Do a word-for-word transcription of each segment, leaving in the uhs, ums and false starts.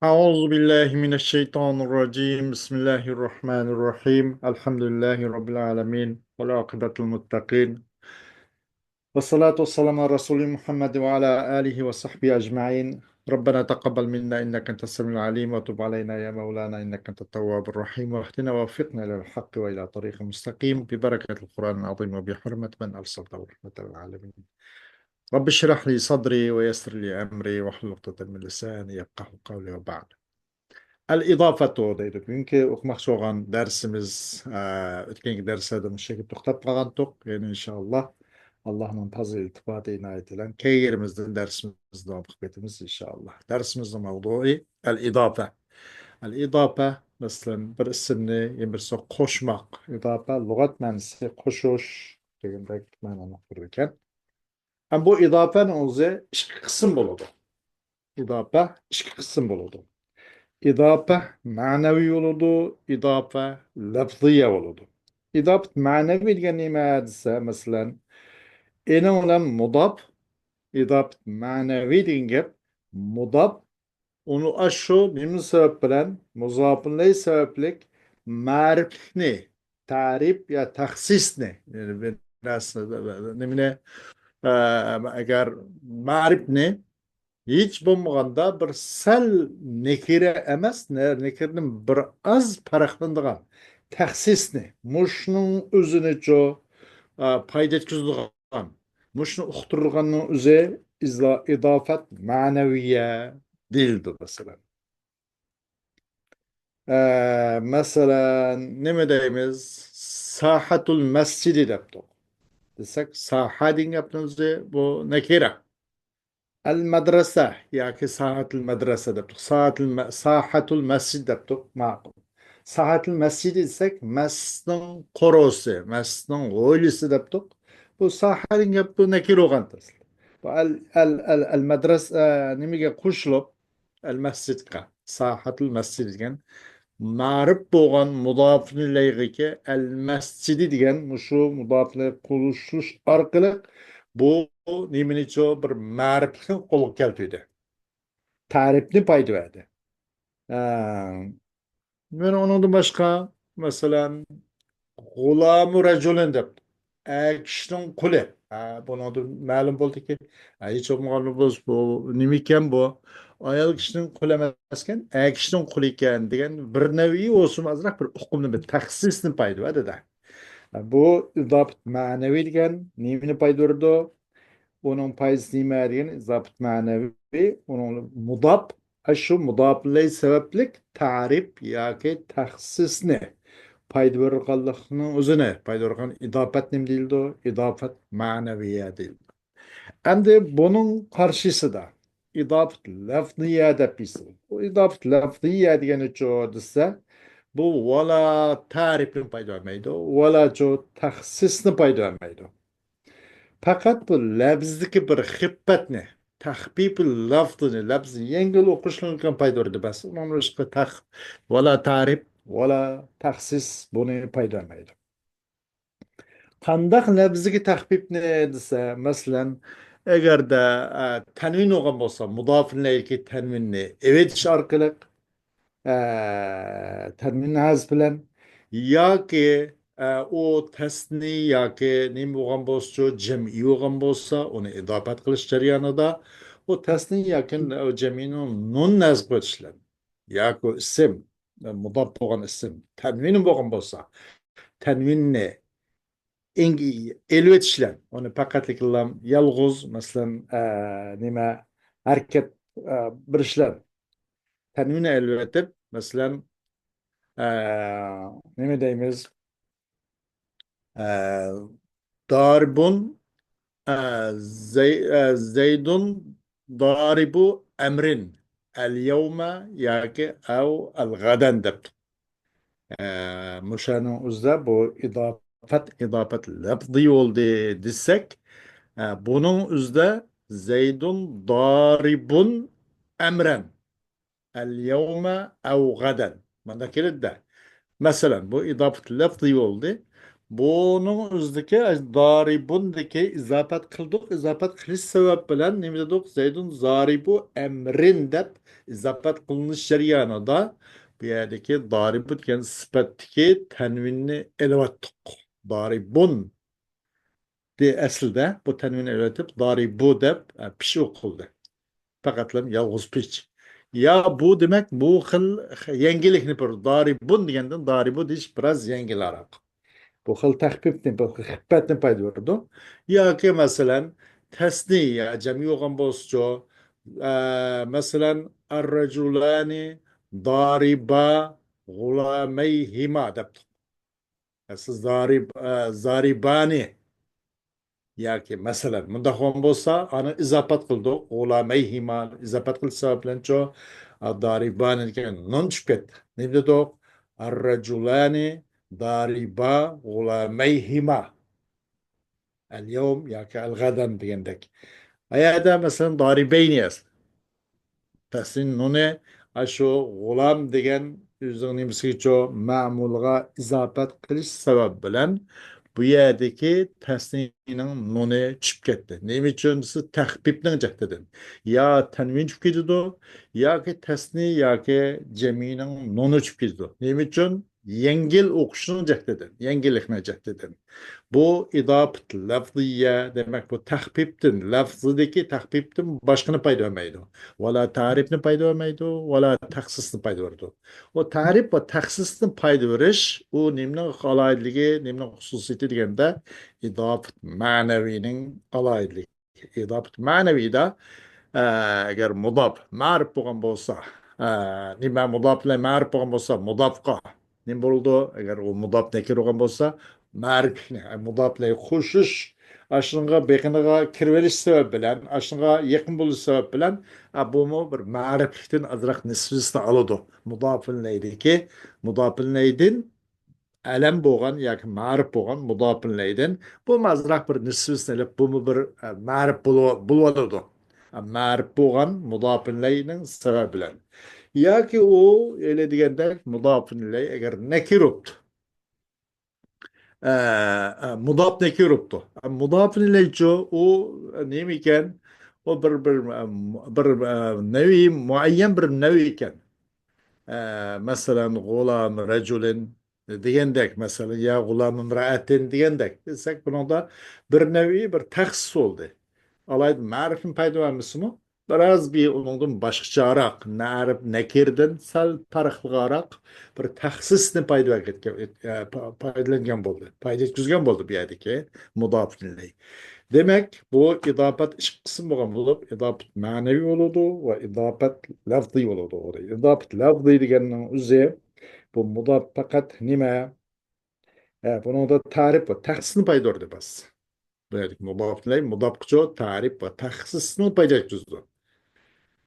أعوذ بالله من الشيطان الرجيم. بسم الله الرحمن الرحيم. الحمد لله رب العالمين. والعاقبة للمتقين. والصلاة والسلام على رسول محمد وعلى آله وصحبه أجمعين. ربنا تقبل منا إنك أنت السميع العليم وتب علينا يا مولانا إنك أنت التواب الرحيم واهدنا ووفقنا إلى الحق وإلى طريق مستقيم ببركة القرآن العظيم وبحرمة من أرسلته رحمة للعالمين. رب اشرح لي صدري ويسر لي أمري واحلل عقدة من لساني يفقهوا قولي وبعد. ئەل ئىداپەتۇ دەيدۇ. بۈگۈنكى ئوقۇماقچى بولغان دەرسىمىز، ئە، ئۆتكەنكى دەرسلەردە مۇشۇ يەرگە توختاپ قالغانتۇق. يەنە ئىنشاللا، ئاللانىڭ پازىل ئىلتىپاتى ئىنايىتى بىلەن كەلگۈسىمىزدە دەرسىمىزنى داۋام قىلىپ كېتىمىز، ئىنشاللا. دەرسىمىزنىڭ مەۋزۇيى ئەل ئىداپە. ئەل ئىداپە، مەسىلەن، بىر ئىسىمنى يەنە بىرسىگە قوشماق. ئىداپە لۇغەت مەنىسى قوشۇش دېگەندەك مەنىنى ئۇقتۇرىدىكەن. ھەم بۇ ئىداپەنىڭ ئۆزى ئىككى قىسىم بولىدۇ. ئىداپە ئىككى قىسىم بولىدۇ. ئىداپە مەنەۋى بولىدۇ، ئىداپە لەفزىيە بولىدۇ. ئىداپە مەنەۋى دېگەن نېمە دېسە، مەسىلەن، ئېنىڭ بىلەن مۇداپ، ئىداپە مەنەۋى دېگەن گەپ، مۇداپ ئۇنى ئاشۇ نېمە سەۋەب بىلەن، مۇزاپۇن ئىلەيھ سەۋەبلىك مەرىپلىكنى، تەرىپ يا تەخسىسنى، يەنى بىر نەرسە، نېمىنى، ئە، ئەگەر مەرىپنى ھېچ بولمىغاندا بىر سەل نېكىرە ئەمەس، نە-، نېكىرىدىن بىر ئاز پەرقلىنىدىغان تەخسىسنى، مۇشۇنىڭ ئۆزىنىچۇ، ئە، پايدا يەتكۈزىدىغان، مۇشۇنى ئۇقتۇرىدىغاننىڭ ئۆزى ئىزا-، ئىداپەت مەنەۋىيە دېيىلىدۇ، مەسىلەن. ئە، مەسىلەن، نېمە دەيمىز؟ ساھەتۇل مەسجىدى دەپتۇق. دېسەك، ساھە دېگەن گەپنىڭ ئۆزى بۇ نەكىرە. ئەل مەدرەسە ياكى ساھەتۇل مەدرەسە دەپتۇق. ساھەتۇل مە-، ساھەتۇل مەسجىد دەپتۇق. ماقۇل. ساھەتۇل مەسجىدى دېسەك، مەسچىتنىڭ قورۇسى، مەسچىتنىڭ ھويلىسى دەپتۇق. بۇ ساھە دېگەن گەپ بۇ نەكىرە بولغان ئەسلى. بۇ ئەل، ئەل، ئەل، ئەل مەدرەسە، ئە، نېمىگە قوشۇلۇپ، ئەل مەسجىدقا، ساھەتۇل مەسجىد دېگەن مەرىپ بولغان مۇداپۇن ئىلەيھىگە ئەل مەسجىدى دېگەن مۇشۇ مۇداپۇن ئىلەيھ قوشۇلۇش ئارقىلىق بۇ نېمىنىچۇ بىر مەرىپلىكنى قولغا كەلتۈردى. تەرىپنى پايدا بەردى. ئە، مانا ئۇنىڭدىن باشقا، مەسىلەن، غۇلامۇ رەجۇلىن دەپ، ئەر كىشىنىڭ قۇلى. ھە، بۇنىڭدىن مەلۇم بولدىكى، ھە، ھېچ بولمىغاندا بۇ، بۇ نېمىكەن بۇ؟ ئايال كىشىنىڭ قۇلى ئەمەسكەن، ئەر كىشىنىڭ قۇلى ئىكەن دېگەن بىر نەۋىي بولسىمۇ ئازراق بىر ئۇقۇمنى، بىر تەخسىسنى پايدا بەردى. بۇ ئىزاپەت مەنەۋى دېگەن نېمىنى پايدا بېرىدۇ؟ ئۇنىڭ پايدىسى نېمە دېگەن ئىزاپەت مەنەۋى، ئۇنىڭ مۇداپ، ئاشۇ مۇداپ ئىلەيھ سەۋەبلىك تەرىپ ياكى تەخسىسنى پايدا بېرىدىغانلىقنىڭ ئۆزىنى پايدا بېرىدىغان ئىداپەت نېمە دېيىلىدۇ؟ ئىداپەت مەنەۋىيە دېيىلىدۇ. ئەمدى بۇنىڭ قارشىسىدا ئىداپەت لەفزىيە دەپ بىرسى. بۇ ئىداپەت لەفزىيە دېگىنىچۇ دېسە، بۇ ۋالا تەرىپنى پايدا بەرمەيدۇ، ۋالاچۇ تەخسىسنى پايدا بەرمەيدۇ. پەقەت بۇ لەفزدىكى بىر خىپپەتنى، تەخپىپۇل لەفزىنى، لەفزنى يەڭگىل ئوقۇشلۇقىنى پايدا بېرىدۇ بەس. ئۇنىڭدىن باشقا تەخ-، ۋالا تەرىپ، ۋالا تەخسىس بۇنى پايدا بەرمەيدۇ. قانداق لەفزىگە تەخپىپنى دېسە، مەسىلەن، ئەگەردە، ئە، تەنۋىن بولغان بولسا، مۇداپىن ئىلەيھىگە تەنۋىننى ئېۋېتىش ئارقىلىق، ئە، تەنۋىن ھەزپ بىلەن ياكى، ئە، ئۇ تەسنى ياكى نېمە بولغان بولسىچۇ، جەمئىي بولغان بولسا، ئۇنى ئىداپەت قىلىش جەريانىدا ئۇ تەسنى ياكى جەمئىينىڭ نۇن ھەزپ قىلىش بىلەن ياكى ئىسىم، مۇداپ بولغان ئىسىم، تەنۋىن بولغان بولسا، تەنۋىننى ئېڭ-، ئېلىۋېتىش بىلەن، ئۇنى پەقەتلىكلا يالغۇز، مەسىلەن، ئە، نېمە، ھەرىكەت، ئە، بېرىش بىلەن تەنۋىننى ئېلىۋېتىپ، مەسىلەن، ئە، نېمە دەيمىز؟ ئە، دارىبۇن، ئە، زەي-، ئە، زەيدۇن دارىبۇ ئەمرىن ئەل يەۋمە ياكى ئەۋ ئەل غەدەن دەپتۇ. ئە، مۇشۇنىڭ ئۆزىدە بۇ ئىداپەت، ئىداپەت لەپزىي بولدى دېسەك، ئە، بۇنىڭ ئۆزىدە زەيدۇن دارىبۇن ئەمرەن. ئەل يەۋمە ئەۋ غەدەن. مانداق كېلىدۇ-دە. مەسىلەن، بۇ ئىداپەت لەفزىي بولدى. بۇنىڭ ئۆزىدىكى دارىبۇندىكى ئىزاپەت قىلدۇق. ئىزاپەت قىلىش سەۋەب بىلەن نېمە دېدۇق؟ زەيدۇن زارىبۇ ئەمرىن دەپ ئىزاپەت قىلىنىش جەريانىدا بۇ يەردىكى دارىبۇ دېگەن سۈپەتتىكى تەنۋىننى ئېلىۋەتتۇق. دارىبۇن دى ئەسلىدە بۇ تەنۋىننى ئېلىۋېتىپ، دارىبۇ دەپ، ئە، پىش ئوقۇلدى. پەقەتلا يالغۇز پىش. يا بۇ دېمەك، بۇ خىل يەڭگىللىكنى بېرىدۇ. دارىبۇن دېگەندىن دارىبۇ دېيىش بىراز يەڭگىلراق. بۇ خىل تەخپىپنى، بۇ خىل خىپپەتنى پايدا بېرىدۇ. ياكى مەسىلەن، تەسنىيە، جەمئىي بولغان بولسىچۇ، ئە، مەسىلەن، ئەررەجۇلانى دارىبا غۇلامەيھىما دەپتۇ. ئەسلى زارىب-، ئە، زارىبانى. ياكى مەسىلەن، مۇنداق بولغان بولسا، ئانا ئىزاپەت قىلدۇق. غۇلامەيھىما ئىزاپەت قىلىش سەۋەبىدىنچۇ، ئە، دارىبانى دېگەن نۇن چۈشۈپ كەتتى. نېمە دېدۇق؟ ئەررەجۇلانى دارىبا غۇلامەيھىما. ئەل يەۋم ياكى ئەل غەدەن دېگەندەك. ئەگەردە مەسىلەن، دارىبەينى ئەسلى. تەسنىيە نۇنى ئاشۇ غۇلام دېگەن ئۆزىنىڭ نېمىسىگىچۇ مەمۇلغا ئىزاپەت قىلىش سەۋەبى بىلەن بۇ يەردىكى تەسنىيەنىڭ نۇنى چۈشۈپ كەتتى. نېمە ئۈچۈن دېسە، تەخپىپنىڭ جەھىتىدىن. يا تەنۋىن چۈشۈپ كېتىدۇ، ياكى تەسنىيە ياكى جەمئىينىڭ نۇنى چۈشۈپ كېتىدۇ. نېمە ئۈچۈن؟ يەڭگىل ئوقۇشنىڭ جەھىتىدىن، يەڭگىللىكنىڭ جەھىتىدىن. بۇ ئىداپەت لەفزىيە، دېمەك، بۇ تەخپىپتىن، لەفزىدىكى تەخپىپتىن باشقىنى پايدا بەرمەيدۇ. ۋەلا تەرىپنى پايدا بەرمەيدۇ، ۋەلا تەخسىسنى پايدا بېرىدۇ. ئۇ تەرىپ ۋە تەخسىسنى پايدا بېرىش، ئۇ نېمىنىڭ ئالاھىدىلىكى، نېمىنىڭ خۇسۇسىيىتى دېگەندە، ئىداپەت مەنەۋىنىڭ ئالاھىدىلىكى. ئىداپەت مەنەۋىدە، ئە، ئەگەر مۇداپ مەرىپ بولغان بولسا، ئە، نېمە مۇداپ بىلەن مەرىپ بولغان بولسا، مۇداپقا نېمە بولىدۇ؟ ئەگەر ئۇ مۇداپ نەكىر بولغان بولسا، مەرىپلىكنى، ئە، مۇداپ بىلەن قوشۇش، ئاشۇنىڭغا بېقىنىغا كىرىۋېلىش سەۋەبى بىلەن، ئاشۇنىڭغا يېقىن بولۇش سەۋەبى بىلەن، ئە، بۇمۇ بىر مەرىپلىكتىن ئازراق نىسۋىسىنى ئالىدۇ. مۇداپىلەيدىكى، مۇداپىلەيدىن ئەلەم بولغان ياكى مەرىپ بولغان مۇداپىلەيدىن بۇمۇ ئازراق بىر نىسۋىسىنى ئېلىپ، بۇمۇ بىر، ئە، مەرىپ بولۇ-، بولۇۋالىدۇ. ئە، مەرىپ بولغان مۇداپىلەينىڭ سەۋەبى بىلەن. ياكى ئۇ، ئېلى دېگەندەك، مۇداپىلەي ئەگەر نەكىر بوپتۇ. ئە، ئە، مۇداپ نەكىر بوپتۇ. ئە، مۇداپىلەيچۇ، ئۇ نېمە ئىكەن؟ ئۇ بىر، بىر، ئە، بىر، ئە، نەۋى، مۇئەييەن بىر نەۋى ئىكەن. ئە، مەسىلەن، غۇلام رەجۇلىن دېگەندەك، مەسىلەن، يا غۇلام ئىمرائەتىن دېگەندەك دېسەك، بۇنىڭدا بىر نەۋى بىر تەخسىس بولدى. ئالاھىدە مەرىپنى پايدا بەرمىسىمۇ، بىراز بىر ئۇنىڭدىن باشقىچەراق، نەرىپ نەكىردىن سەل پەرقلىقراق بىر تەخسىسنى پايدا بەرگەن، ئە، پا-، پايدىلانغان بولدى، پايدا يەتكۈزگەن بولدى بۇ يەردىكى مۇداپىلەي. دېمەك، بۇ ئىداپەت ئىككى قىسىم بولغان بولۇپ، ئىداپەت مەنىۋى بولىدۇ ۋە ئىداپەت لەفزىي بولىدۇ. ئىداپەت لەفزىي دېگەننىڭ ئۆزى، بۇ مۇداپ پەقەت نېمە؟ ئە، بۇنىڭدا تەرىپ ۋە تەخسىسنى پايدا بەردى بەس. بۇ يەردىكى مۇداپىلەي، مۇداپقىچۇ تەرىپ ۋە تەخسىسنى پايدا يەتكۈزىدۇ.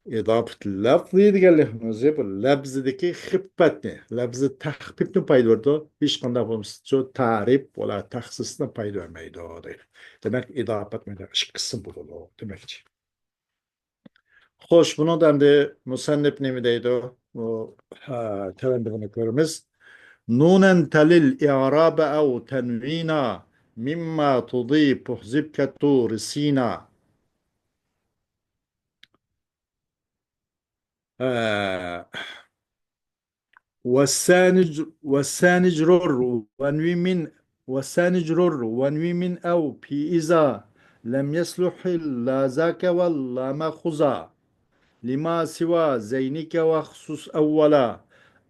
ئىداپەت لەفزىي دېگەنلىكنىڭ ئۆزى بۇ لەفزىدىكى خىپپەتنى، لەفزىي تەخپىپنى پايدا بېرىدۇ. ھېچقانداق بولمىسىچۇ تەرىپ ۋەلا تەخسىسنى پايدا بەرمەيدۇ دەيدۇ. دېمەك، ئىداپەت مانا ئىككى قىسىم بولىدۇ دېمەكچى. خوش، بۇنىڭدا ئەمدى مۇسەننىپ نېمە دەيدۇ؟ بۇ، ھە، تۆۋەندە بۇنى كۆرىمىز. نۇنەن تەلىل ئىئرابە ئەۋ تەنۋىنا مىمما تۇدىپ ئۇھزىبكە تۇرسىنا. ھە. والثاني ج-، والثاني اجرر وانو من، والثاني اجرر وانو من أو في إذا لم يصلح إلا ذاك واللام خذا لما سوى ذينك واخصص أولا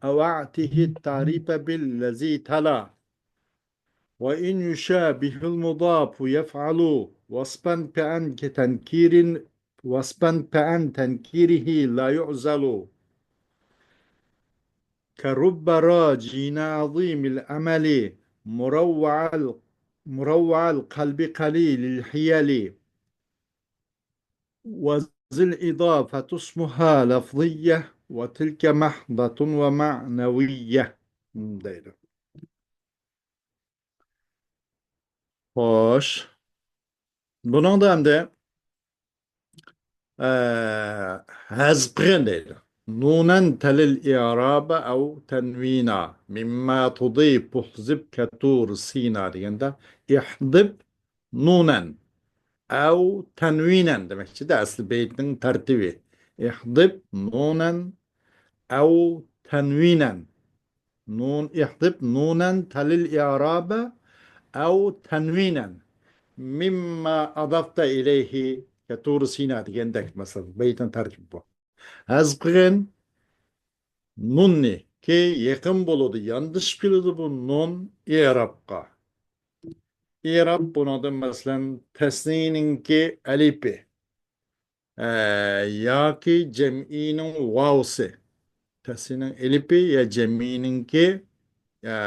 أو أعطه التعريف بالذي تلا. وإن يشابه المضاف يفعل وصفا فعن كتنكير، وصفا فعن تنكيره لا يعزل. كرب راجين عظيم الأمل مروع ال-، مروع القلب قليل الحيل. وذي الإضافة اسمها لفظية وتلك محضة ومعنوية. دەيدۇ. خوش. بۇنىڭدا ئەمدى، ئە، ھەزىپ قىلغىن دەيدۇ. نونا تل الإعراب أو تنوينا مما تضيف احذف كطور سينا دېگەندە، احذف نونا أو تنوينا دېمەكچىدە، ئەسلى بەيتنىڭ تەرتىپى. احذف نونا أو تنوينا. نون، احذف نونا تل الإعراب أو تنوينا مما أضفت إليه كطور سينا دېگەندەك، مەسىلەن، بەيتنىڭ تەرتىپى بۇ. ھەزىپ قىلغىن نۇننى، كى يېقىن بولىدۇ، ياندىشىپ كېلىدۇ بۇ نۇن ئېرابقا. ئېراب بۇنىڭدىن، مەسىلەن، تەسنىينىڭكى ئەلىپى، ئە، ياكى جەمئىينىڭ ۋاۋسى. تەسنىينىڭ ئەلىپى يا جەمئىينىڭكى، ئە،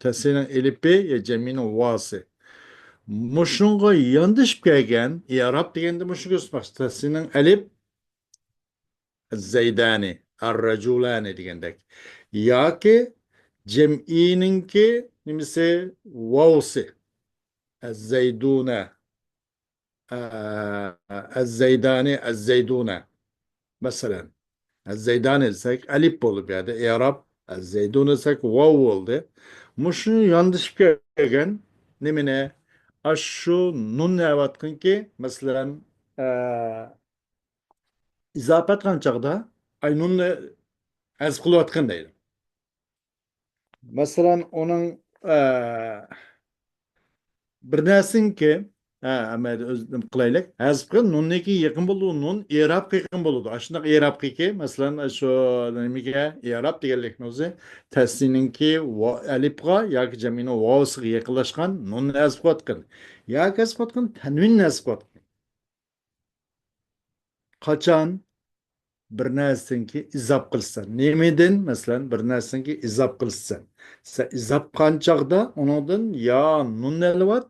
تەسنىينىڭ ئەلىپى يا جەمئىينىڭ ۋاۋسى. مۇشۇنىڭغا ياندىشىپ كەلگەن ئېراب دېگەندە مۇشۇ كۆرسىتىش. تەسنىينىڭ ئەلىپ، ئەززەيدانى، ئەررەجۇلانى دېگەندەك. ياكى جەمئىينىڭكى نېمىسى؟ ۋاۋسى. ئەززەيدۇنە، ئە، ئەززەيدانى، ئەززەيدۇنە. مەسىلەن، ئەززەيدانى دېسەك، ئەلىپ بولدى بۇ يەردە، ئېراب. ئەززەيدۇنە دېسەك، ۋاۋ بولدى. مۇشۇ ياندىشىپ كەلگەن نېمىنى؟ ئاشۇ نۇن نەۋاتقىنكى، مەسىلەن، ئە، ئىزاپەت قىلغان چاغدا ئاي نۇننى ھەزىپ قىلىۋاتقان دەيدۇ. مەسىلەن، ئۇنىڭ، ئە، بىر نەرسىنىڭكى، ئە، ئەمەلىيەتتە ئۆز-، نېمە قىلايلى. ھەزىپ قىلغان نۇننىڭكى يېقىن بولىدۇ، نۇن ئېرابقا يېقىن بولىدۇ. ئاشۇنداق ئېرابقىكى، مەسىلەن، شۇ نېمىگە ئېراب دېگەنلىكنىڭ ئۆزى تەسنىينىڭكى ۋا-، ئەلىپقا ياكى جەمئىينىڭ ۋاۋسىغا يېقىنلاشقان نۇننى ھەزىپ قىلىۋاتقان. ياكى ھەزىپ قىلىۋاتقان تەنۋىننى ھەزىپ قىلىۋاتقان. قاچان بىر نەرسىنىڭكى ئىزاپ قىلسا، نېمىدىن، مەسىلەن، بىر نەرسىنىڭكى ئىزاپ قىلسا، سەن ئىزاپ قىلغان چاغدا ئۇنىڭدىن يا نۇن ئەلۋات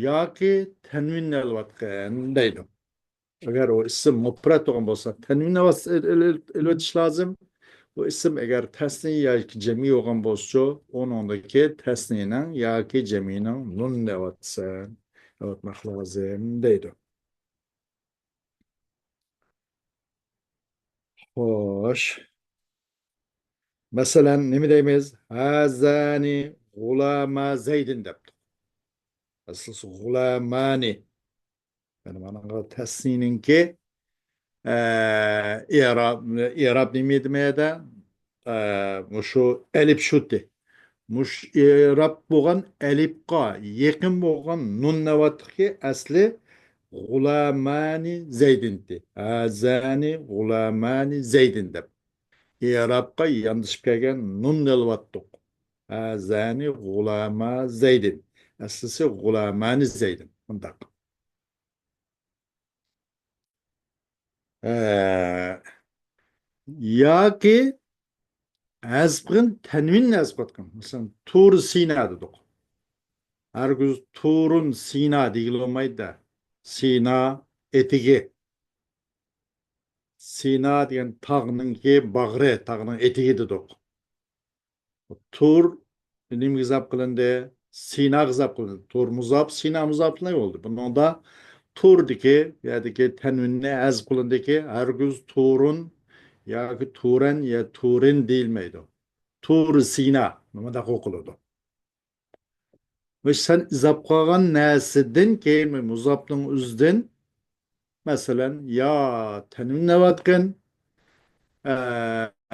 ياكى تەنۋىن ئەلۋاتقىن دەيدۇ. ئەگەر ئۇ ئىسىم مۇپرەت بولغان بولسا، تەنۋىن ئەلۋات-، ئېل-، ئېل-، ئېلىۋېتىش لازىم. ئۇ ئىسىم ئەگەر تەسنىيە ياكى جەمئىي بولغان بولسىچۇ، ئۇنىڭدىكى تەسنىيەنىڭ ياكى جەمئىينىڭ نۇنىنى ئەلۋاتسەن، ئەلۋاتماق لازىم دەيدۇ. خوش. مەسىلەن، نېمە دەيمىز؟ ھازانى غۇلاما زەيدىن دەپتۇ. ئەسلىسى غۇلامانى. يەنى مانا تەسنىينىڭكى، ئە، ئېراب، ئېراب نېمە ئىدى مەيەدە؟ ئە، مۇشۇ ئەلىپ شۇتى. مۇش ئېراب بولغان ئەلىپقا يېقىن بولغان نۇن نەۋاتتىكى ئەسلى غۇلامانى زەيدىنتى. ھازانى غۇلامانى زەيدىن دەپ. ئېرابقا ياندىشىپ كەلگەن نۇن نەلۋاتتۇق. ھازانى غۇلاما زەيدىن. ئەسلىسى غۇلامانى زەيدىن. مۇنداق. ئە، ياكى ھەزىپ قىلغان تەنۋىننى ھەزىپ قىلىۋاتقان. مەسىلەن، تۇر سىنا دېدۇق. ھەرگىز تۇرۇن سىنا دېگىلى بولمايدۇ-دە. سىنا ئېتىكى. سىنا دېگەن تاغنىڭكى باغرى، تاغنىڭ ئېتىكى دېدۇق. تۇر نېمىگە ئىزاپ قىلىندى؟ سىناغا ئىزاپ قىلىندى. تۇر مۇزاپ، سىنا مۇزاپ ئىلەيھ بولدى. بۇنىڭدا تۇردىكى، يەردىكى تەنۋىننى ھەزىپ قىلىندىكى، ھەرگىز تۇرۇن ياكى تۇرەن يا تۇرىن دېيىلمەيدۇ. تۇر سىنا، مۇنداق ئوقۇلىدۇ. ۋە سەن ئىزاپ قىلغان نەرسىدىن كېيىن مۇزاپنىڭ ئۆزىدىن، مەسىلەن، يا تەنۋىن نەۋاتقىن، ئە،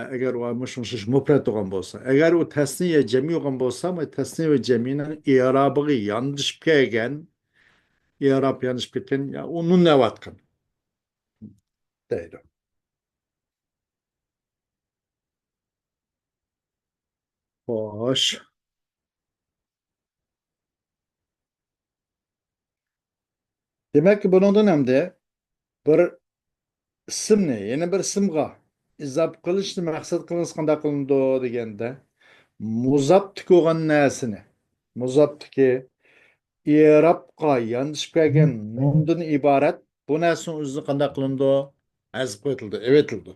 ئەگەر ئۇ مۇشۇ ئوخشاش مۇپرەت بولغان بولسا، ئەگەر ئۇ تەسنىيە جەمئىي بولغان بولسا، مانا تەسنىيە ۋە جەمئىينىڭ ئېرابىغا ياندىشىپ كەلگەن، ئېراب ياندىشىپ كەتكەن، يا ئۇ نۇن نەۋاتقىن دەيدۇ. خوش. دېمەك، بۇنىڭدىن ئەمدى بىر ئىسىمنى يەنە بىر ئىسىمغا ئىزاپ قىلىشنى مەقسەت قىلغىنىڭىز قانداق قىلىنىدۇ دېگەندە، مۇزاپتىكى بولغان نەرسىنى، مۇزاپتىكى ئېرابقا ياندىشىپ كەلگەن نۇندىن ئىبارەت بۇ نەرسىنىڭ ئۆزىنى قانداق قىلىنىدۇ؟ ھەزىپ قىلىۋېتىلىدۇ، ئېلىۋېتىلىدۇ.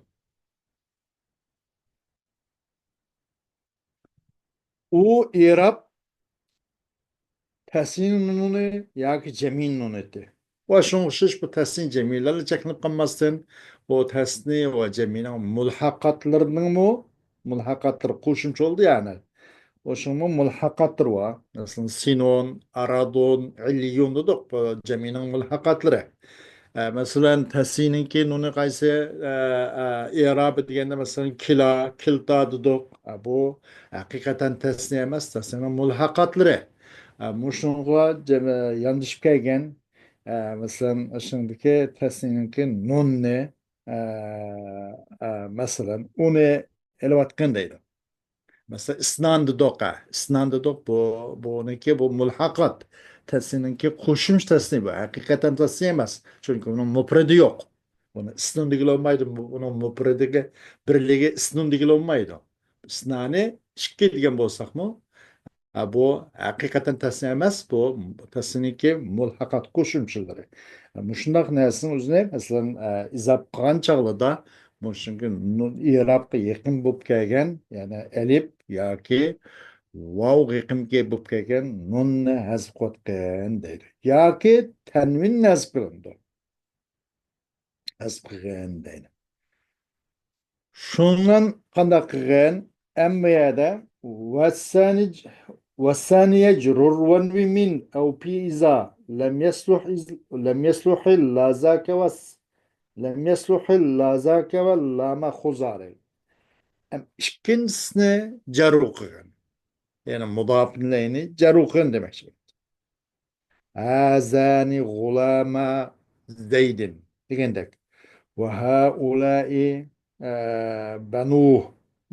ئۇ ئېراب تەسنىيە نۇنى ياكى جەمئىي نۇنىتى. ۋە شۇڭا ئوخشاش بۇ تەسنىيە جەمئىيلەرلا چەكلىنىپ قالماستىن، بۇ تەسنىي ۋە جەمئىينىڭ مۇلھەقاتلىرىنىڭمۇ، مۇلھەقاتلىرى قوشۇمچە بولدى يەنى. ئۇشۇڭمۇ مۇلھەقاتلىرى بار. مەسىلەن، سىنۇن، ئارادۇن، ئىللىيۇن دېدۇق. بۇ جەمئىينىڭ مۇلھەقاتلىرى. ئە، مەسىلەن، تەسنىينىڭكى نۇنى قايسى، ئە، ئە، ئىرابى دېگەندە، مەسىلەن، كىلا، كىلتا دېدۇق. ئە، بۇ ھەقىقەتەن تەسنىي ئەمەس، تەسنىينىڭ مۇلھەقاتلىرى. ئە، مۇشۇنىڭغا جەم-، ياندىشىپ كەلگەن، ئە، مەسىلەن، ئىشىڭدىكى تەسنىينىڭكى نۇننى، ئە، ئە، مەسىلەن، ئۇنى ئېلىۋاتقىن دەيدۇ. مەسىلەن، ئىسنان دېدۇق، ئە، ئىسنان دېدۇق، بۇ، بۇنىڭكى بۇ مۇلھەقات. تەسنىينىڭكى قوشۇمچە تەسنىي بۇ. ھەقىقەتەن تەسنىي ئەمەس. چۈنكى ئۇنىڭ مۇپرىدى يوق. بۇنى ئىسنۇن دېگىلى بولمايدۇ. بۇ، ئۇنىڭ مۇپرىدىگە، بىرلىكى ئىسنۇن دېگىلى بولمايدۇ. ئىسنانى ئىككى دېگەن بولساقمۇ، ھە، بۇ ھەقىقەتەن تەسنىي ئەمەس، بۇ تەسنىينىڭكى مۇلھەقات قوشۇمچىلىرى. مۇشۇنداق نەرسىنىڭ ئۆزىنى، مەسىلەن، ئە، ئىزاپ قىلغان چاغلىرىدا، مۇشۇنىڭكى نۇن ئىرابقا يېقىن بولۇپ كەلگەن، يەنى ئەلىپ ياكى ۋاۋغا يېقىن بولۇپ كەلگەن نۇننى ھەزپ قىلىۋەتكىن دەيدۇ. ياكى تەنۋىن ھەزپ قىلىنىدۇ. ھەزپ قىلغىن دەيدۇ. شۇنىڭ قانداق قىلغىن؟ ئەمما يەردە ۋەسسانىج-، ۋەسسانىيەج رۇرۋەنۋى مىن ئەۋ پى ئىزا لەم يەسلۇھ ئىز-، لەم يەسلۇھى لازاكە ۋەس-، لەم يەسلۇھى لازاكە ۋە لامە خۇزارى. ئەم ئىككىنچىسىنى جەر قىلغىن. يەنى مۇداپىنلەينى جەر قىلغىن دېمەكچى. ھازانى غۇلاما زەيدىن دېگەندەك. ۋە ھائۇلائى، ئە، بەنۇھ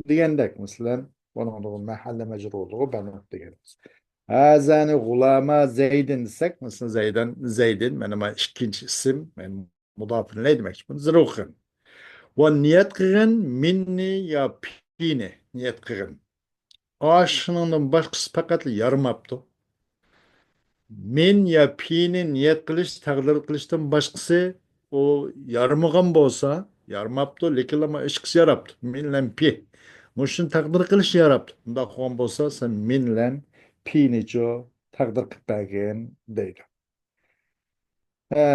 دېگەندەك. مەسىلەن، بۇنىڭدا مەھەللە مەجرۇرلۇقى بەنۇھ دېگەن. ھازانى غۇلاما زەيدىن دېسەك، مەسىلەن، زەيدەن، زەيدىن، مانا، مانا ئىككىنچى ئىسىم، يەنى مۇداپىنلەي دېمەكچى. بۇنى زىرۇخىن. ۋە نىيەت قىلغىن، مىننى يا پىنى نىيەت قىلغىن. ئاشۇنىڭدىن باشقىسى پەقەتلا يارىماپتۇ. مىن يا پىنى نىيەت قىلىش، تەقدىر قىلىشتىن باشقىسى ئۇ يارىمىغان بولسا، يارىماپتۇ، لېكىنلا مانا ئىككىسى ياراپتۇ. مىن لەم پى. مۇشۇنى تەقدىر قىلىش ياراپتۇ. ئۇنداق بولغان بولسا، سەن مىن لەم پىنىچۇ تەقدىر قىلىپ بەرگىن دەيدۇ. ئە،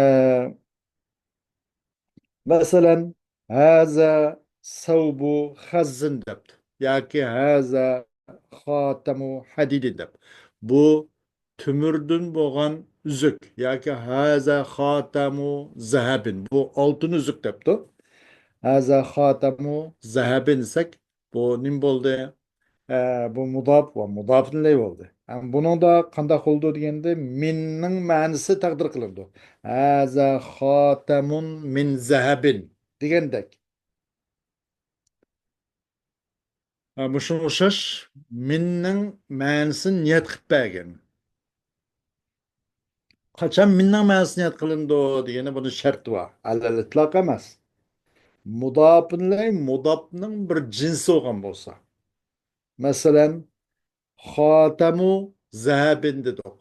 مەسىلەن، ھازا سەۋبۇ خەززىن دەپتۇ. ياكى ھازا خاتەمۇ ھەدىدىن دەپ. بۇ تۆمۈردىن بولغان ئۈزۈك. ياكى ھازا خاتەمۇ زەھەبىن. بۇ ئالتۇن ئۈزۈك دەپتۇ. ھازا خاتەمۇ زەھەبىن دېسەك، بۇ نېمە بولدى؟ ئە، بۇ مۇداپ ۋە مۇداپىنلەي بولدى. ئەم، بۇنىڭدا قانداق بولىدۇ دېگەندە، مىننىڭ مەنىسى تەقدىر قىلىنىدۇ. ھازا خاتەمۇن مىن زەھەبىن دېگەندەك. ئە، مۇشۇنىڭغا ئوخشاش مىننىڭ مەنىسىنى نىيەت قىلىپ بەرگەن. قاچان مىننىڭ مەنىسى نىيەت قىلىنىدۇ دېگەندە، بۇنىڭ شەرتى بار. ئەلەل ئىتلاق ئەمەس. مۇداپىنلەي مۇداپنىڭ بىر جىنسى بولغان بولسا. مەسىلەن، خاتەمۇ زەھەبىن دېدۇق.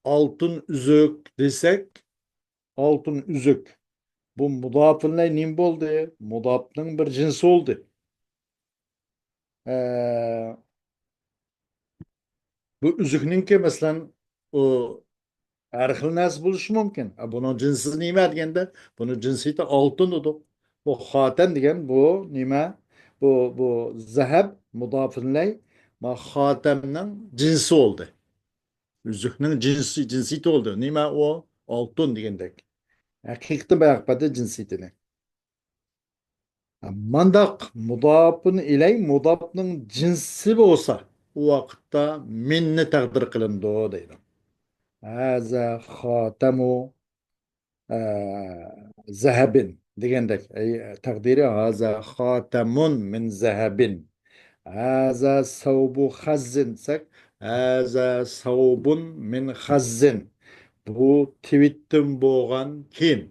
ئالتۇن ئۈزۈك دېسەك، ئالتۇن ئۈزۈك. بۇ مۇداپىنلەي نېمە بولدى؟ مۇداپنىڭ بىر جىنسى بولدى. ئە، بۇ ئۈزۈكنىڭكى، مەسىلەن، ئۇ ھەر خىل نەرسە بولۇشى مۇمكىن. ئە، بۇنىڭ جىنسى نېمە دېگەندە، بۇنىڭ جىنسىيىتى ئالتۇن دېدۇق. بۇ خاتەم دېگەن بۇ نېمە؟ بۇ، بۇ زەھەب مۇداپىنلەي، ما خاتەمنىڭ جىنسى بولدى. ئۈزۈكنىڭ جىنسى، جىنسىيىتى بولدى. نېمە ئۇ؟ ئالتۇن دېگەندەك. ھەقىقىتەن باياقى جىنسىيىتىنى. مانداق مۇداپۇن ئىلەي مۇداپنىڭ جىنسى بولسا، ئۇ ۋاقىتتا مىننى تەقدىر قىلىنىدۇ دەيدۇ. ھازا خاتەمۇ، ئە، زەھەبىن دېگەندەك، ئەي، تەقدىرى ھازا خاتەمۇن مىن زەھەبىن. ھازا سەۋبۇ خەززىن دېسەك، ھازا سەۋبۇن مىن خەززىن. بۇ تىۋىتتىن بولغان كىيىم.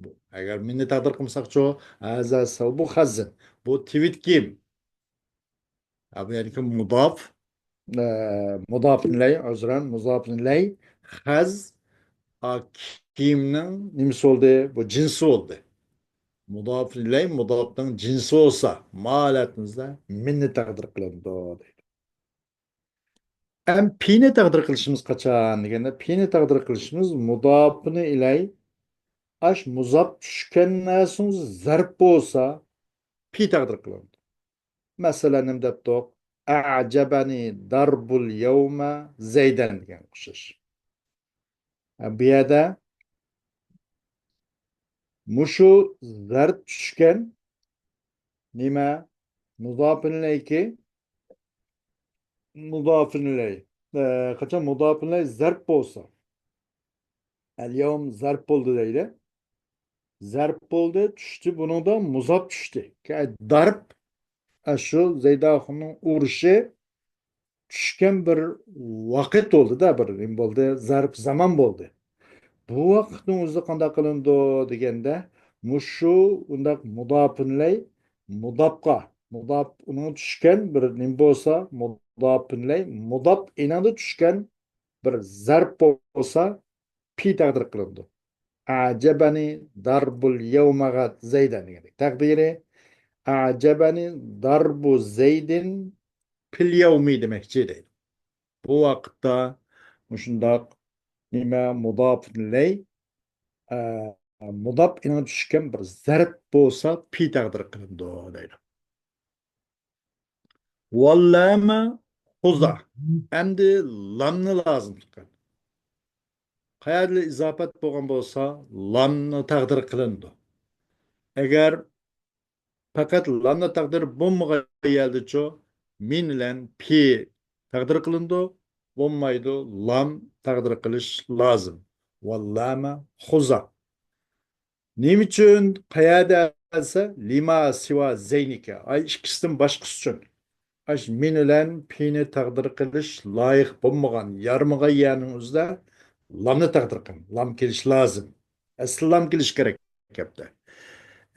بۇ، ئەگەر مىننى تەقدىر قىلمىساقچۇ؟ ھازا سەۋبۇ خەززىن. بۇ تىۋىت كىيىم. ھە، بۇ يەردىكى مۇداپ، ئە، مۇداپىن ئىلەي، ئۆزرەن، مۇداپىن ئىلەي، خەز، ئا، كىيىمنىڭ نېمىسى بولدى؟ بۇ جىنسى بولدى. مۇداپىن ئىلەي، مۇداپنىڭ جىنسى بولسا، ما ھالەتىمىزدە مىننى تەقدىر قىلىنىدۇ دەيدۇ. ئەم پىنى تەقدىر قىلىشىمىز قاچان دېگەندە، پىنى تەقدىر قىلىشىمىز مۇداپىنى ئىلەي، ئاش مۇزاپ چۈشكەن نەرسىڭىز زەرپ بولسا، پى تەقدىر قىلىنىدۇ. مەسىلەن، نېمە دەپتۇق؟ «ئەجەبەنى دەربۇل يەۋمە زەيدەن» دېگەنگە ئوخشاش. ھە، بۇ يەردە مۇشۇ زەرپ چۈشكەن نېمە؟ مۇزاپىنلەيكى، مۇزاپىنلەي. ئە، قاچان مۇزاپىنلەي زەرپ بولسا، ئەل يەۋم زەرپ بولدى دەيلى. زەرپ بولدى، چۈشتى. بۇنىڭدا مۇزاپ چۈشتى. كە-، دارب، ئە، شۇ زەيداخۇننىڭ ئۇرۇشى چۈشكەن بىر ۋاقىت بولدى-دە، بىر نېمە بولدى؟ زەرپ زامان بولدى. بۇ ۋاقىتنىڭ ئۆزىدە قانداق قىلىنىدۇ دېگەندە، مۇشۇ ئۇنداق مۇداپىنلەي مۇداپقا، مۇداپ ئۇنىڭ چۈشكەن بىر نېمە بولسا، مۇداپىنلەي مۇداپ ئېنىڭدا چۈشكەن بىر زەرپ بولسا، پى تەقدىر قىلىنىدۇ. «ئەجەبەنى دەربۇل يەۋمەغە زەيدەن» دېگەندەك. تەقدىرى «ئەجەبەنى دەربۇ زەيدىن پىل يەۋمى» دېمەكچى دەيدۇ. بۇ ۋاقىتتا مۇشۇنداق نېمە مۇداپىنلەي، ئە، مۇداپ ئېنىڭ چۈشكەن بىر زەرپ بولسا، پى تەقدىر قىلىنىدۇ دەيدۇ. ۋاللامە خۇزا. ئەمدى لامنى لازىم تۇتقان. قەيەردىلا ئىزاپەت بولغان بولسا، لامنى تەقدىر قىلىنىدۇ. ئەگەر پەقەت لامنى تەقدىر بولمىغان يەردىچۇ، مىن بىلەن پى تەقدىر قىلىنىدۇ، بولمايدۇ، لام تەقدىر قىلىش لازىم. ۋاللامە خۇزا. نېمە ئۈچۈن؟ قەيەردە دېسە، لىما سىۋا زەينىكە. ئاي ئىككىسىدىن باشقىسى ئۈچۈن. ئاش مىن بىلەن پىنى تەقدىر قىلىش لايىق بولمىغان، يارىمىغان يەرنىڭ ئۆزىدە لامنى تەقدىر قىلىڭ. لام كېلىش لازىم. ئەسلى لام كېلىش كېرەك گەپتە.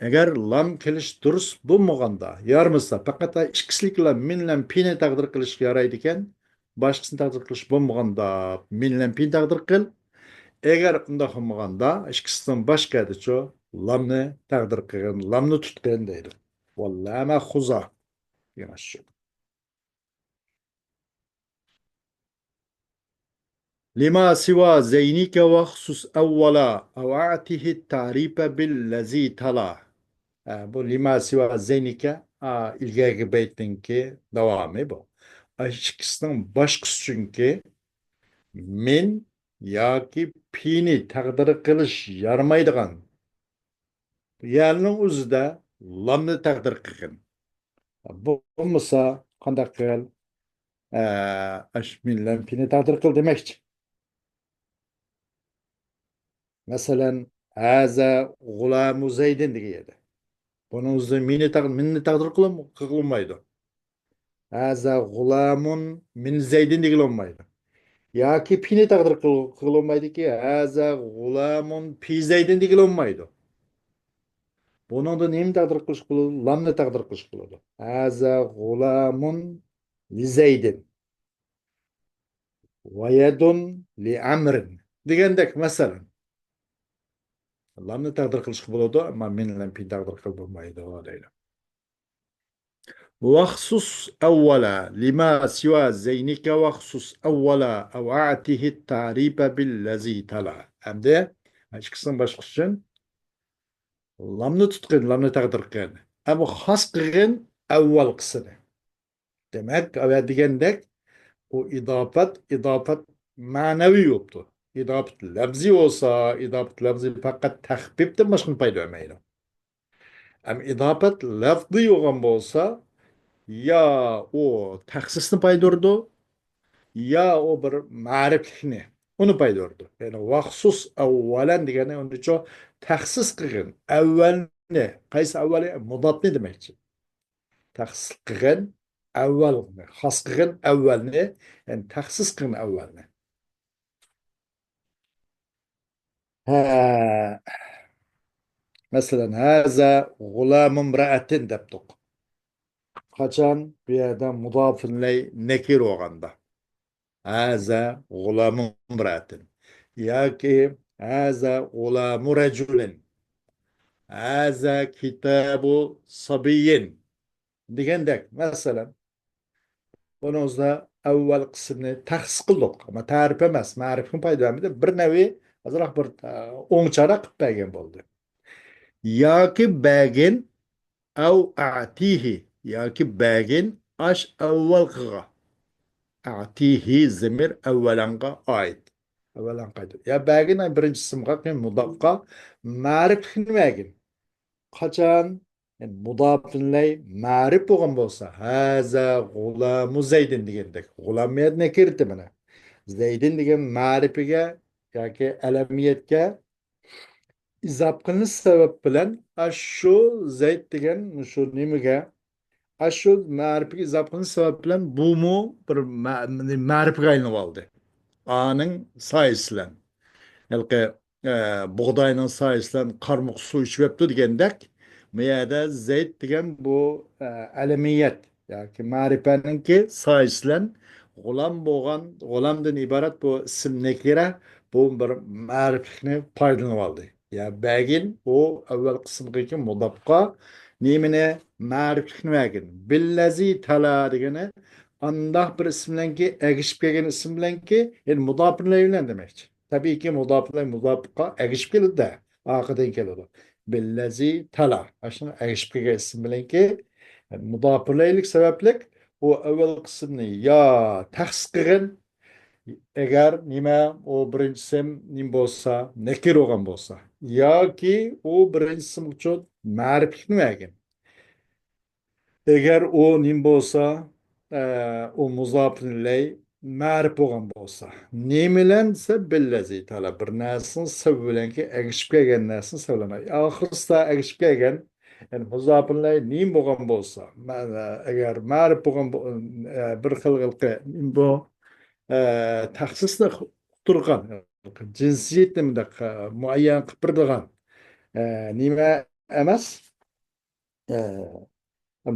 ئەگەر لام كېلىش دۇرۇس بولمىغاندا، يارىمىسا، پەقەت ئىككىسىلىكلا مىن بىلەن پىنى تەقدىر قىلىشقا يارايدىكەن، باشقىسىنى تەقدىر قىلىش بولمىغاندا، مىن بىلەن پىنى تەقدىر قىل. ئەگەر ئۇنداق بولمىغاندا، ئىككىسىدىن باشقا يەردىچۇ، لامنى تەقدىر قىلغىن، لامنى تۇتقىن دەيدۇ. ۋاللامە خۇزا. دېگەن شۇ. لما سوى ذينك واخصص أولا أو أعطه التعريف بالذي تلا. ھە، بۇ لما سوى ذينك، ئا، ئىلگەركى بەيتنىڭكى داۋامى بۇ. ئا، ئىككىسىنىڭ باشقىسى چۈنكى مىن ياكى پىنى تەقدىر قىلىش يارىمايدىغان يەرنىڭ ئۆزىدە لامنى تەقدىر قىلغىن. بولمىسا قانداق قىل؟ ئە، ئاش مىن بىلەن پىنى تەقدىر قىل دېمەكچى. مەسىلەن، ھازا غۇلامۇ زەيدىن دېگەن يەردە. بۇنىڭ ئۆزى مىنى تەق-، مىننى تەقدىر قىلىم-، قىلغىلى بولمايدۇ. ھازا غۇلامۇن مىن زەيدىن دېگىلى بولمايدۇ. ياكى پىنى تەقدىر قىل-، قىلغىلى بولمايدۇكى، ھازا غۇلامۇن پى زەيدىن دېگىلى بولمايدۇ. بۇنىڭدا نېمىنى تەقدىر قىلىش بولىدۇ؟ لامنى تەقدىر قىلىش بولىدۇ. ھازا غۇلامۇن لىزەيدىن. ۋەيەدۇن لىئەمرىن. دېگەندەك، مەسىلەن. لامنى تەقدىر قىلىشقا بولىدۇ، ئەمما مىن بىلەن پىنى تەقدىر قىلىپ بولمايدۇ، دەيدۇ. واخصص أولا لما سوى ذينك واخصص أولا أو أعطه التعريف بالذي تلا. ئەمدى ئىككىسىنىڭ باشقىسى ئۈچۈن لامنى تۇتقىن، لامنى تەقدىر قىلغىن. ئەمما خاس قىلغىن ئەۋۋەلقىسىنى. دېمەك، ئەۋە دېگەندەك، ئۇ ئىداپەت، ئىداپەت مەنەۋى بوپتۇ. ئىداپەت لەپزى بولسا، ئىداپەت لەپزى پەقەت تەخپىپتىن باشقىنى پايدا بەرمەيدۇ. ئەمما ئىداپەت لەفزى بولغان بولسا، يا ئۇ تەخسىسنى پايدۇرىدۇ، يا ئۇ بىر مەرىپلىكنى، ئۇنى پايدۇرىدۇ. يەنى ۋاخسۇس ئەۋۋەلەن دېگەننى ئۇنىڭچۇ تەخسىس قىلغىن، ئەۋۋەلنى، قايسى ئەۋۋەلى؟ مۇداپنى دېمەكچى. تەخسىس قىلغىن ئەۋۋەلنى، خاس قىلغىن ئەۋۋەلنى، يەنى تەخسىس قىلغىن ئەۋۋەلنى. ھە. مەسىلەن، ھازا غۇلامۇمرەئەتىن دەپتۇق. قاچان بۇ يەردە مۇداپىنلەي نەكىر بولغاندا. ھازا غۇلامۇمرەئەتىن. ياكى ھازا غۇلامۇ رەجۇلىن. ھازا كىتابۇ سابىيىن. دېگەندەك، مەسىلەن، بۇنىڭدا ئەۋۋەل قىسىمنى تەخسىس قىلدۇق. ئەمما تەرىپ ئەمەس، مەرىپكىمۇ پايدا بەرمىدى. بىر نەۋى ئازراق بىر، ئە، ئوڭچاراق قىلىپ بەرگەن بولدى. ياكى بەرگىن، ئەۋ ئەتىھى، ياكى بەرگىن ئاش ئەۋۋەلقىغا. ئەتىھى زېمىر ئەۋۋەلەنغا ئائىت. ئەۋۋەلەنغا ئائىت. يا بەرگىن، ئەي، بىرىنچى ئىسىمغا، كېيىن مۇداپقا مەرىپلىكنى بەرگىن. قاچان؟ يەنى مۇداپىن ئىلەي مەرىپ بولغان بولسا، ھازا غۇلامۇ زەيدىن دېگەندەك، غۇلام يا نەكىرىتى مانا. زەيدىن دېگەن مەرىپىگە ياكى ئەلەمىيەتكە ئىزاپ قىلىنىش سەۋەب بىلەن، ئاشۇ زەيد دېگەن مۇشۇ نېمىگە، ئاشۇ مەرىپىگە ئىزاپ قىلىنىش سەۋەب بىلەن بۇمۇ بىر مە-، مەرىپىگە ئايلىنىپ ئالدى. ئانىڭ سايىسى بىلەن. ھېلىقى، ئە، بۇغداينىڭ سايىسى بىلەن قارمۇق سۇ ئىچىۋەپتۇ دېگەندەك، بۇ يەردە زەيد دېگەن بۇ، ئە، ئەلەمىيەت ياكى مەرىپەنىڭكى سايىسى بىلەن غۇلام بولغان، غۇلامدىن ئىبارەت بۇ ئىسىم نەكىرە، بۇ بىر مەرىپلىكنى پايدىلىنىپ ئالدى. يا بەرگىن، ئۇ ئەۋۋەل قىسىمغىكى مۇداپقا نېمىنى؟ مەرىپلىكنى بەرگىن. بىللەزى تەلا دېگىنى ئانداق بىر ئىسىم بىلەنكى، ئەگىشىپ كەلگەن ئىسىم بىلەنكى، يەنى مۇداپىن ئىلەي بىلەن دېمەكچى. تەبىئىيكى، مۇداپىن ئىلەي مۇداپقا ئەگىشىپ كېلىدۇ-دە، ئارقىدىن كېلىدۇ. بىللەزى تەلا، ئاشۇنىڭ ئەگىشىپ كەلگەن ئىسىم بىلەنكى، مۇداپىن ئىلەيلىك سەۋەبلىك ئۇ ئەۋۋەل قىسىمنى يا تەخسىس قىلغىن، ئەگەر نېمە، ئۇ بىرىنچى ئىسىم نېمە بولسا، نەكىر بولغان بولسا، ياكى ئۇ بىرىنچى ئىسىم ئۈچۈن مەرىپلىكنى بەرگىن. ئەگەر ئۇ نېمە بولسا، ئە، ئۇ مۇزاپىن ئىلەي مەرىپ بولغان بولسا. نېمە بىلەن دېسە، بىللەزى تەلا، بىر نەرسىنىڭ سەۋەبى بىلەنكى، ئەگىشىپ كەلگەن نەرسىنىڭ سەۋەبى بىلەن. ئاخىرسىدا ئەگىشىپ كەلگەن، يەنى مۇزاپىن ئىلەي نېمە بولغان بولسا، مە-، ئەگەر مەرىپ بولغان بو-، ئە، بىر خىل، خىلقى بۇ، ئە، تەخسىسنى ئۇقتۇرغان، جىنسىيەتنى مۇنداق، ئە، مۇئەييەن قىلىپ بېرىدىغان، ئە، نېمە ئەمەس، ئە،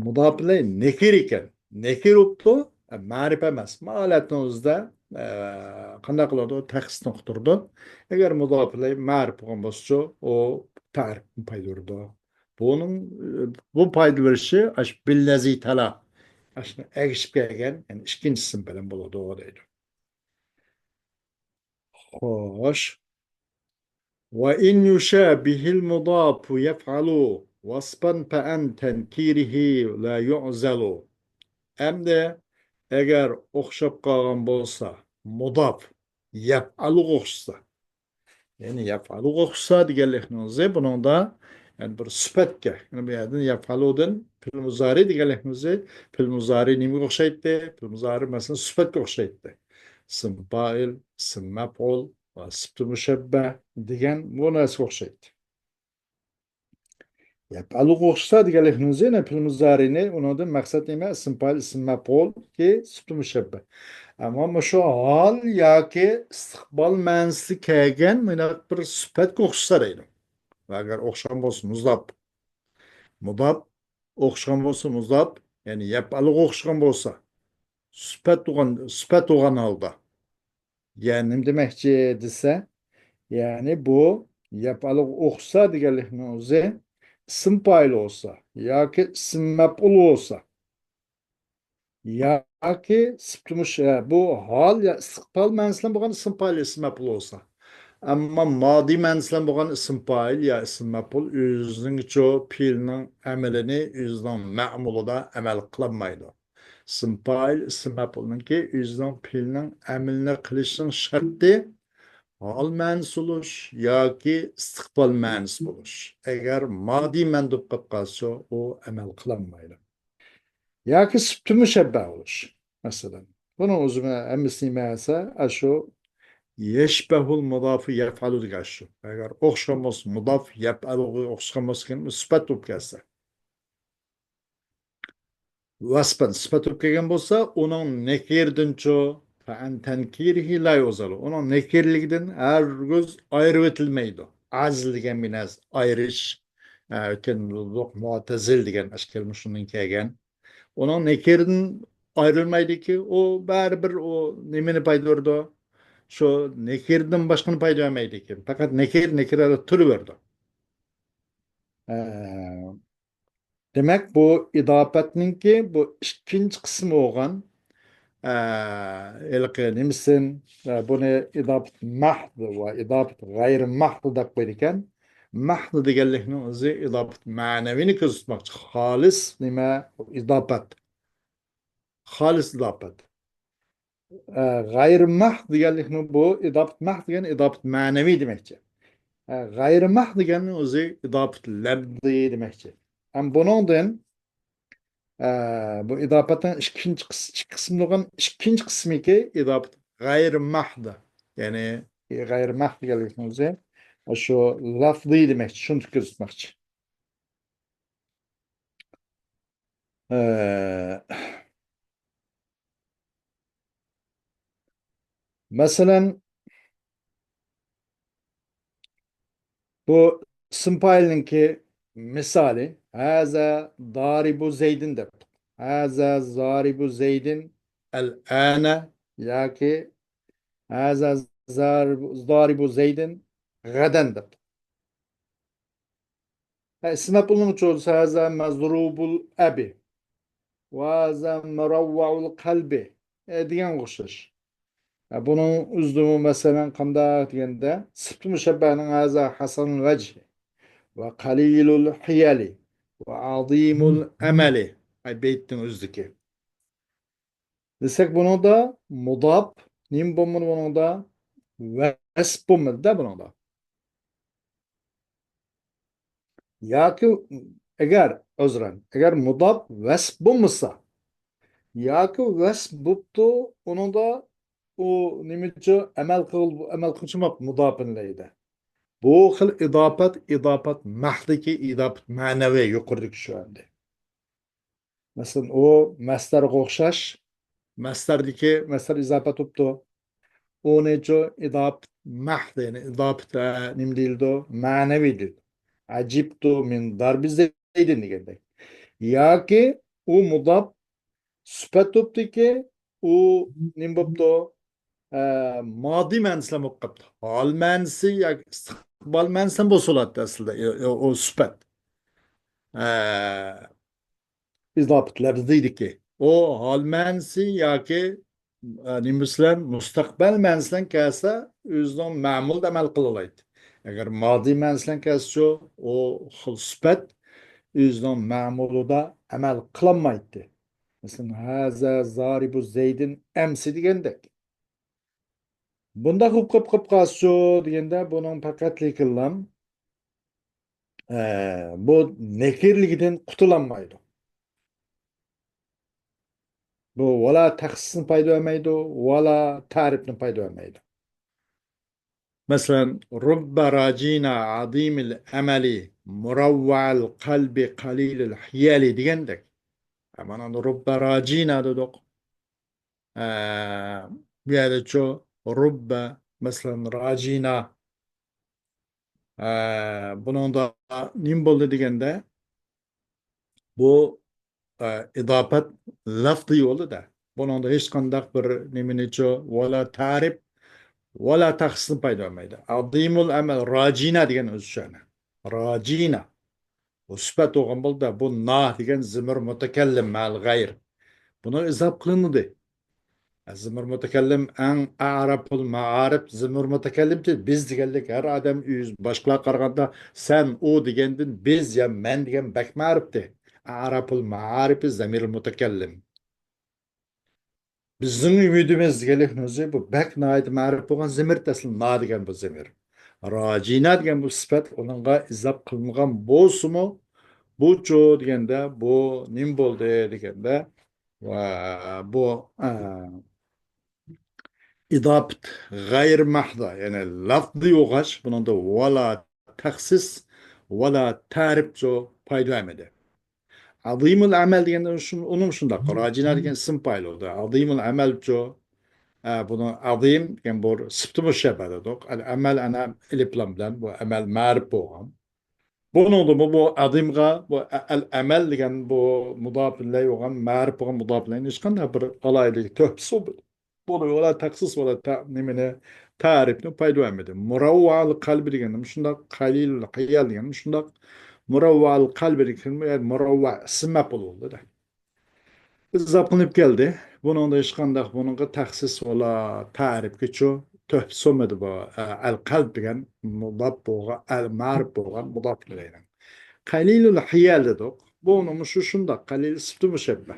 مۇداپىن ئىلەي نەكىر ئىكەن. نەكىر بوپتۇ، ئە، مەرىپ ئەمەس. مۇ ھالەتنىڭ ئۆزىدە، ئە، قانداق قىلىدۇ؟ تەخسىسنى ئۇقتۇرىدۇ. ئەگەر مۇداپىن ئىلەي مەرىپ بولغان بولسىچۇ، ئۇ تەرىپنى پايدىلىنىدۇ. بۇنىڭ، بۇ پايدا بېرىشى ئاشۇ بىللەزى تەلا، ئاشۇ ئەگىشىپ كەلگەن، يەنى ئىككىنچى ئىسىم بىلەن بولىدۇ دەيدۇ. خوش. وَإِنْ يُشَابِهِ الْمُضَافُ يَفْعَلُ وَصْفًا فَعَنْ تَنْكِيرِهِ لَا يُعْزَلُ. ئەمدى ئەگەر ئوخشاپ قالغان بولسا، مۇداپ يەپئەلۇغا ئوخشىسا، يەنى يەپئەلۇغا ئوخشىسا دېگەنلىكنىڭ ئۆزى بۇنىڭدا، يەنى بىر سۈپەتكە، يەنى بۇ يەردىن يەپئەلۇدىن پېئىل مۇزارى دېگەنلىكنىڭ ئۆزى، پېئىل مۇزارى نېمىگە ئوخشايتتى؟ پېئىل مۇزارى، مەسىلەن، سۈپەتكە ئوخشايتتى. ئىسىم پائىل، ئىسىم مەپئۇل ۋە سۈپىتى مۇشەببە دېگەن بۇ نەرسىگە ئوخشايتتى. يەپئەلۇغا ئوخشىسا دېگەنلىكنىڭ ئۆزى، يەنى پېئىل مۇزارىنى، ئۇنىڭدىن مەقسەت نېمە؟ ئىسىم پائىل، ئىسىم مەپئۇلكى سۈپىتى مۇشەببە. ئەمما مۇشۇ ھال ياكى ئىستىقبال مەنىسىدە كەلگەن مۇنداق بىر سۈپەتكە ئوخشىسا دەيدۇ. ۋە ئەگەر ئوخشىغان بولسا مۇزاپ. مۇزاپ ئوخشىغان بولسا مۇزاپ، يەنى يەپئەلۇغا ئوخشىغان بولسا، سۈپەت بولغان، سۈپەت بولغان ھالدا. يەنى نېمە دېمەكچى دېسە، يەنى بۇ يەپئەلۇغا ئوخشىسا دېگەنلىكنىڭ ئۆزى ئىسىم پائىل بولسا ياكى ئىسىم مەپئۇل بولسا، ياكى سۈپىتى مۇش-، ئە، بۇ ھال يا ئىستىقبال مەنىسى بىلەن بولغان ئىسىم پائىل، ئىسىم مەپئۇل بولسا. ئەمما مادى مەنىسى بىلەن بولغان ئىسىم پائىل يا ئىسىم مەپئۇل ئۆزىنىڭچۇ پېئىلنىڭ ئەمىلىنى ئۆزىنىڭ مەمۇلىدا ئەمەل قىلالمايدۇ. ئىسىم پائىل، ئىسىم مەپئۇلنىڭكى ئۆزىنىڭ پېئىلنىڭ ئەمىلىنى قىلىشنىڭ شەرتى ھال مەنىسى بولۇش ياكى ئىستىقبال مەنىسى بولۇش. ئەگەر مادى مەنىدە بولۇپ قالسا، ئۇ ئەمەل قىلالمايدۇ. ياكى سۈپىتى مۇشەببە بولۇش. مەسىلەن، بۇنىڭ ئۆزى ھەممىسى نېمە دېسە، ئاشۇ يەشبەھۇل مۇدافۇ يەپئەلۇ دېگەن ئاشۇ. ئەگەر ئوخشىغان بولسا، مۇداف يەپئەلۇغا ئوخشىغان بولسا، سۈپەت بولۇپ كەلسە. ۋەسپەن سۈپەت بولۇپ كەلگەن بولسا، ئۇنىڭ نەكىردىنچۇ، فەئەن تەنكىرىھى لا يۇزالۇ. ئۇنىڭ نەكىرلىكىدىن ھەرگىز ئايرىۋېتىلمەيدۇ. ئازىل دېگەن بىر نەرسە ئايرىش، ئە، ئۆتكەن بولدۇق، مۇئتەزىل دېگەن ئاشۇ كەلىمە شۇندىن كەلگەن. ئۇنىڭ نەكىردىن ئايرىلمايدۇكى، ئۇ بەرىبىر ئۇ نېمىنى پايدا بېرىدۇ؟ شۇ نەكىردىن باشقىنى پايدا بەرمەيدىكى. پەقەت نەكىر، نەكىرە تۇرۇۋېرىدۇ. ئە، دېمەك، بۇ ئىداپەتنىڭكى بۇ ئىككىنچى قىسمى بولغان، ئە، ھېلىقى نېمىسىن، ئە، بۇنى ئىداپىت مەھد ۋە ئىداپىت غەيرى مەھد دەپ قويىدىكەن. مەھد دېگەنلىكنىڭ ئۆزى ئىداپىت مەنەۋىنى كۆرسەتمەكچى. خالىس نېمە؟ ئىداپەت. خالىس ئىداپەت. ئە، غەيرىي مەھد دېگەنلىكنى بۇ ئىداپەت مەھد دېگەن ئىداپەت مەنىۋى دېمەكچى. ئە، غەيرىي مەھد دېگەننىڭ ئۆزى ئىداپەت لەپزىي دېمەكچى. ھەم بۇنىڭدىن، ئە، بۇ ئىداپەتنىڭ ئىككىنچى قىس-، ئىككى قىسىملىغان ئىككىنچى قىسمىكى ئىداپەت غەيرىي مەھد. يەنى غەيرىي مەھد دېگەنلىكنىڭ ئۆزى شۇ لەپزىي دېمەكچى، شۇنى كۆرسەتمەكچى. ئە، مەسىلەن، بۇ ئىسىم پائىلنىڭكى مىسالى، ھازا زارىبۇ زەيدىن دەپتۇق. ھازا زارىبۇ زەيدىن ئەل ئانە ياكى ھازا زارىبۇ، زارىبۇ زەيدىن غەدەن دەپتۇق. ھە، ئىسىم مەپئۇلنىڭ چوزىسى ھازا مەزرۇبۇل ئەبى ۋە ھازا مۇرەۋۋەئۇل قەلبى، ئە، دېگەنگە ئوخشاش. ھە، بۇنىڭ ئۆزىدىمۇ مەسىلەن قانداق دېگەندە، سىپىتى مۇشەببەنىڭ ھازا ھەسەنۇل ۋەجھى ۋە قەلىلۇل ھىيەلى ۋە ئازىمۇل ئەمەلى. ئەي، بەيتنىڭ ئۆزىدىكى. دېسەك، بۇنىڭدا مۇداپ نېمە بولمىدى بۇنىڭدا؟ ۋەسپ بولمىدى-دە بۇنىڭدا. ياكى ئەگەر، ئۆزرەن، ئەگەر مۇداپ ۋەسپ بولمىسا، ياكى ۋەسپ بوپتۇ، ئۇنىڭدا ئۇ نېمىچۇ ئەمەل قىل-، ئەمەل قىلچىماپ مۇداپىن ئىلەيدە. بۇ خىل ئىداپەت، ئىداپەت مەھدىكى، ئىداپەت مەنەۋى يۇقىرىدىكى شۇ ئەمدى. مەسىلەن، ئۇ مەسدەرگە ئوخشاش، مەسدەردىكى، مەسدەر ئىزاپەت بوپتۇ. ئۇنىچۇ ئىداپەت مەھد، يەنى ئىداپەت، ئە، نېمە دېيىلىدۇ؟ مەنەۋى دېيىلىدۇ. ئەجىبتۇ مىن داربى زەيدىن دېگەندەك. ياكى ئۇ مۇداپ سۈپەت بوپتۇكى، ئۇ نېمە بوپتۇ؟ ئە، مادى مەنىسى بىلەن بولۇپ قاپتۇ. ھال مەنىسى ياكى ئىستىقبال مەنىسى بىلەن بولسا بولاتتى ئەسلىدە، ئە، ئە، ئۇ سۈپەت. ئە، ئىزاپەت لەپزىدىكى. ئۇ ھال مەنىسى ياكى، ئە، نېمە بىلەن، مۇستەقبەل مەنىسى بىلەن كەلسە، ئۆزىنىڭ مەمۇلىدا ئەمەل قىلالايتتى. ئەگەر مادى مەنىسى بىلەن كەلسىچۇ، ئۇ خىل سۈپەت ئۆزىنىڭ مەمۇلىدا ئەمەل قىلالمايتتى. مەسىلەن، ھازا زارىبۇ زەيدىن ئەمسى دېگەندەك. بۇنداق بولۇپ قاپ-، قاپ قالسىچۇ دېگەندە، بۇنىڭ پەقەتلىكىنلام، ئە، بۇ نەكىرىلىكىدىن قۇتۇلالمايدۇ. بۇ ۋالا تەخسىسنى پايدا بەرمەيدۇ، ۋالا تەرىپنى پايدا بەرمەيدۇ. مەسىلەن، رۇببە راجىنا ئازىمىل ئەمەلى مۇرەۋۋەئەل قەلبى قەلىلىل ھىيەلى دېگەندەك. ھە، مانا رۇببە راجىنا دېدۇق. ئە، بۇ يەردىچۇ رۇببە، مەسىلەن، راجىنا. ئە، بۇنىڭدا نېمە بولدى دېگەندە، بۇ، ئە، ئىداپەت لەفزىي بولدى-دە. بۇنىڭدا ھېچقانداق بىر نېمىنىچۇ، ۋالا تەرىپ، ۋالا تەخسىسنى پايدا بەرمەيدۇ. ئازىمۇل ئەمەل، راجىنا دېگەن ئۆزى شۇ. راجىنا. بۇ سۈپەت بولغان بولدى، بۇ نا دېگەن زىمىر مۇتەكەللىم مەل غەير. بۇنىڭ ئىزاپ قىلىنمىدى. زىمىر مۇتەكەللىم ئەڭ ئەرەپۇل مائارىپ، زىمىر مۇتەكەللىم بىز دېگەنلىك ھەر ئادەم ئۆز باشقىلارغا قارىغاندا سەن ئۇ دېگەندىن بىز يا مەن دېگەن بەك مەرىپتى. ئەرەپۇل مائارىپى زەمىرىل مۇتەكەللىم. بىزنىڭ ئۈمىدىمىز دېگەنلىكنىڭ ئۆزى بۇ بەك ناھايىتى مەرىپ بولغان زىمىر، ئەسلى نا دېگەن بۇ زىمىر. راجىنا دېگەن بۇ سۈپەت ئۇنىڭغا ئىزاپ قىلىنغان بولسىمۇ، بۇچۇ دېگەندە، بۇ نېمە بولدى دېگەندە، ۋە بۇ، ئە، ئىداپىت غەيرىي مەھدا، يەنى لەفزىي بولغاچ، بۇنىڭدا ۋالا تەخسىس، ۋالا تەرىپچۇ پايدا بەرمىدى. ئازىمۇل ئەمەل دېگەندە شۇ-، ئۇنىمۇ شۇنداق. راجىنا دېگەن ئىسىم پائىل بولدى. ئازىمۇل ئەمەلچۇ، ئە، بۇنى ئازىم دېگەن بۇ سۈپىتى مۇشەببە دېدۇق. ئەل ئەمەل ئەنە ئېلىپلام بىلەن بۇ ئەمەل مەرىپ بولغان. بۇنىڭدىمۇ بۇ ئازىمغا، بۇ ئە-، ئەل ئەمەل دېگەن بۇ مۇداپىلەي بولغان، مەرىپ بولغان مۇداپىلەينىڭ ھېچقانداق بىر ئالاھىدىلىك تۆھپىسى بولمىدى. بۇنى ۋالا تەخسىس ۋالا تە-، نېمىنى، تەرىپنى پايدا بەرمىدى. مۇرەۋۋەئەل قەلبى دېگەننىمۇ شۇنداق، قەلىلۇل خىيال دېگەننىمۇ شۇنداق. مۇرەۋۋەئەل قەلبى دېگەن مۇرەۋۋە ئىسىم مەپئۇل بولدى-دە. ئىزاپ قىلىنىپ كەلدى. بۇنىڭدا ھېچقانداق بۇنىڭغا تەخسىس ۋالا تەرىپكىچۇ تۆھپە سولمىدى بۇ، ئە، ئەل قەلب دېگەن مۇداپ بولغان، ئەل مەرىپ بولغان مۇداپ ئىلەينىڭ. قەلىلۇل ھىيەل دېدۇق. بۇنىمۇ شۇ شۇنداق، قەلىل سۈپتى مۇشەببە.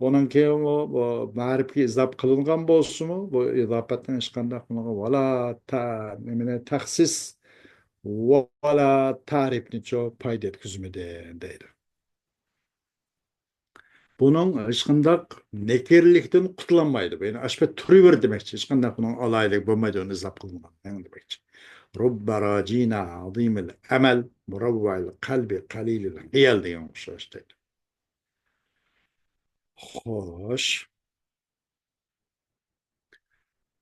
بۇنىڭكى بۇ، بۇ مەرىپكە ئىزاپە قىلىنغان بولسىمۇ، بۇ ئىزاپەتنىڭ ھېچقانداق بۇنىڭغا ۋالا تە-، نېمىنى، تەخسىس ۋالا تەرىپنىچۇ پايدا يەتكۈزمىدى دەيدۇ. بۇنىڭ ھېچقانداق نەكىرىلىكتىن قۇتۇلالمايدۇ. يەنى ئاشۇ پەت تۇرۇۋېرىدۇ دېمەكچى. ھېچقانداق بۇنىڭ ئالاھىدىلىكى بولمايدۇ، ئۇنى ئىزاپ قىلمىغان دېمەكچى. رب راجينا عظيم الأمل مروع القلب قليل الحيل دېگەن ئوخشاش دەيدۇ. خوش.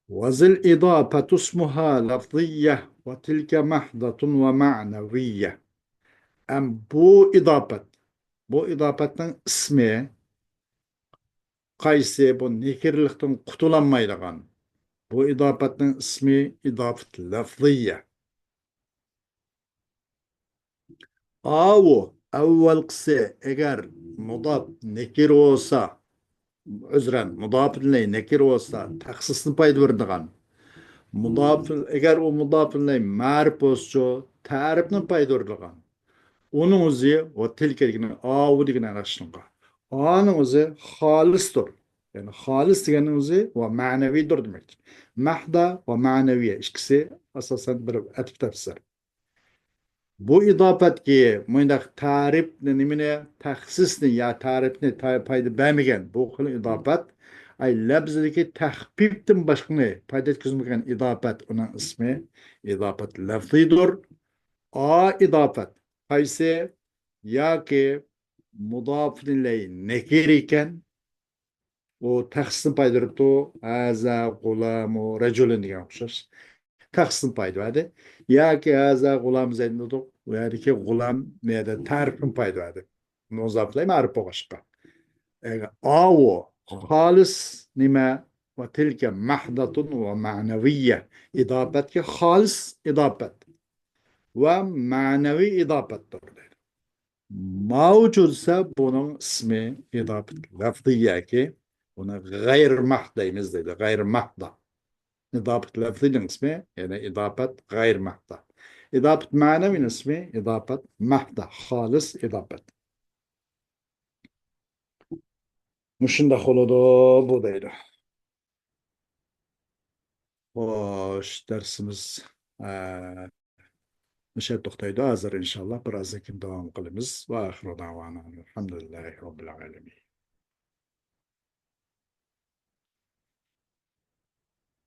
وذي الإضافة اسمها لفظية وتلك محضة ومعنوية. ئەم بۇ ئىداپەت، بۇ ئىداپەتنىڭ ئىسمى قايسى؟ بۇ نەكىرىلىكتىن قۇتۇلالمايدىغان. بۇ ئىداپەتنىڭ ئىسمى ئىداپەت لەفزىيە. ئاۋۇ ئەۋۋەلقىسى ئەگەر مۇداپ نەكىر بولسا، ئۆزرەن، مۇداپ ئىلەي نەكىر بولسا، تەخسىسنى پايدا بېرىدىغان. مۇداپ، ئەگەر ئۇ مۇداپ ئىلەي مەرىپ بولسىچۇ، تەرىپنى پايدا بېرىدىغان. ئۇنىڭ ئۆزى ۋە تىلكە دېگىنى ئاۋۇ دېگىنى ئەنە شۇنىڭغا. ئانىڭ ئۆزى خالىستۇر. يەنى خالىس دېگەننىڭ ئۆزى ۋە مەنەۋىدۇر دېمەكتۇر. مەھدا ۋە مەنەۋىيە ئىككىسى ئاساسەن بىر ئەتىپ تەپسىر. بۇ ئىداپەتكى مۇنداق تەرىپنى، نېمىنى، تەخسىسنى يا تەرىپنى تا-، پايدا بەرمىگەن بۇ خىل ئىداپەت، ئەي لەپزىدىكى تەخپىپتىن باشقىنى پايدا يەتكۈزمىگەن ئىداپەت، ئۇنىڭ ئىسمى ئىداپەت لەفزىدۇر. ئا ئىداپەت قايسى؟ ياكى مۇداپىن ئىلەي نەكىر ئىكەن، ئۇ تەخسىسنى پايدۇرۇپتۇ. ھازا غۇلامۇ رەجۇلۇن دېگەن ئوخشاش. تەخسىسنى پايدۇ بەردى. ياكى ھازا غۇلام زەيدۇن دېدۇق. ئۇ يەردىكى غۇلام، بۇ يەردە تەرىپنى پايدۇ بەردى. مۇزاپلەي مەرىپ بولغاچقا. ئەگەر ئاۋۇ خالىس نېمە؟ ۋە تىلكە مەھداتۇن ۋە مەنەۋىيە. ئىداپەتكە خالىس ئىداپەت ۋە مەنەۋىي ئىداپەتتۇر دەيدۇ. ماۋۇ چۈرسە بۇنىڭ ئىسمى ئىداپەت لەفزىيەكى، بۇنى غەير مەھ دەيمىز دەيدۇ، غەير مەھدا. ئىداپەت لەفزىنىڭ ئىسمى، يەنى ئىداپەت غەير مەھدا. ئىداپەت مەنەۋىنىڭ ئىسمى ئىداپەت مەھدا، خالىس ئىداپەت. مۇشۇنداق بولىدۇ بۇ دەيدۇ. خوش، دەرسىمىز، ئە، مۇشۇ يەردە توختايدۇ. ھازىر ئىنشاللا بىر ئازدىن كېيىن داۋام قىلىمىز. ۋە ئاخىرۇ دەۋانا ئەلھەمدۇلىللاھى رەببىل ئالەمىن.